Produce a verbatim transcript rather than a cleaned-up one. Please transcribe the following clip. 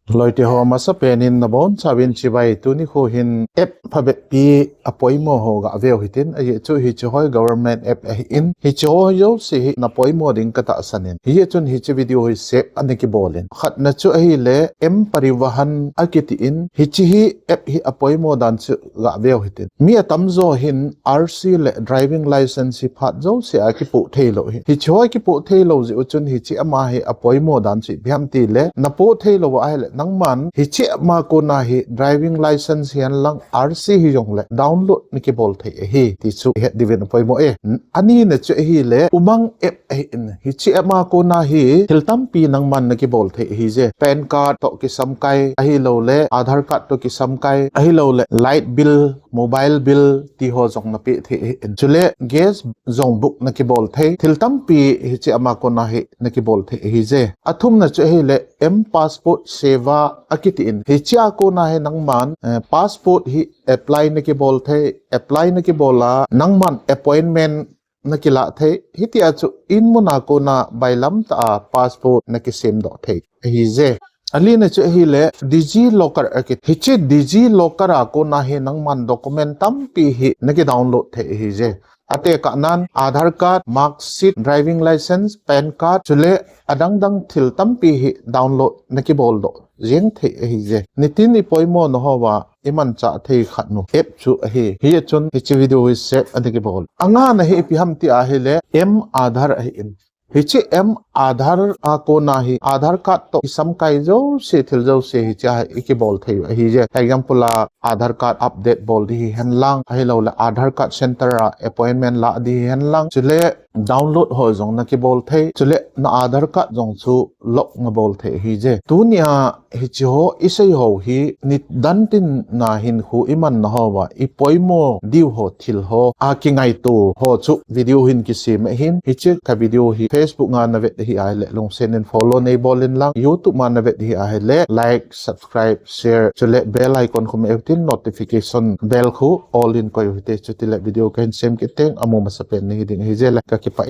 Loite ho, masapen in nabonchauvin chibai. Tuni kho hin app phabep pi apoimo ho gaveu hitin, ajeh chu hiche ho hi government app ahin, hiche ho jouse hi napoimo ding katahsan in, hijeh chun hiche video hi save ana kibol in. Khatna chu ahile M Parivahan akitin, hiche hi app hi apoimo dan chu gaveu hitin. Mi atamjo hin R C le driving license hi phat jouse a kipoh theilou hi. Hiche ho kipoh theilou jeh u chun hiche ama hi apoimo dan chu ipi ham tile, napoh theilou ahile nangman hiche ama kona hi driving license hihen lang R C hijongle download nakibol thei ahi ti chu ihet diuvin apoimo e. Anina chu ahile Umang app ahin, hiche ama kona hi thil tampi nangman nakibol thei ahije. PAN card toh kisamkai, ahiloule Aadhaar card toh kisamkai, ahiloule light bill, mobile bill ti ho jong napeh thei ahin. Chule gas jong book nakibol thei, thil tampi hiche ama kona hi nakibol thei ahije. Athumna chu ahile M Passport Seva akitin, hiche a kona hi nangman, eh, passport hi apply nakibol thei, apply nakibol a nangman appointment nakilah thei, hitia chu inmun a kona bailam tah a passport nakisemdoh thei ahije. Alina chu ahile DigiLocker akiti, hiche DigiLocker a kona hi nangman document tampi hi nakidownload thei ahije. Atekahnan Aadhaar card, mark sheet, driving license, PAN card, chule adangdang thil tampi hi download nakiboldoh jeng thei ahije. Nitin ipoimo nahouva imanchah thei khat nu app chu ahi. Hijeh chun hiche video hi save ana kibol. Angana hi ipi ham ti ahile M Aadhaar ahin, hiche M Aadhaar a kona hi Aadhaar card toh kisamkai jouse, thil jouse hiche a hi ikibol thei u ahije. Example a Aadhaar card update bol ding hihen lang, ahiloule Aadhaar card center a appointment lah ding hihen lang, chule download ho jong nakibol thei, chule na Aadhaar card jong chu lock nabol thei ahije. Tunia hiche ho isei ho hi nidan tin na hinkho iman nahouva ipoimo diu ho thil ho a kingaito ho chu video hin kisem ahin, hiche ka video hi Facebook a navet ahi ahile lungset in follow neibol in lang, YouTube a navet ahi ahile like, subscribe, share, chule bell icon khu meh utin, notification bell khu all in koi uhite, chutile video kahin sem kit teng amu masapen nahi ding ahije le, kakipah e.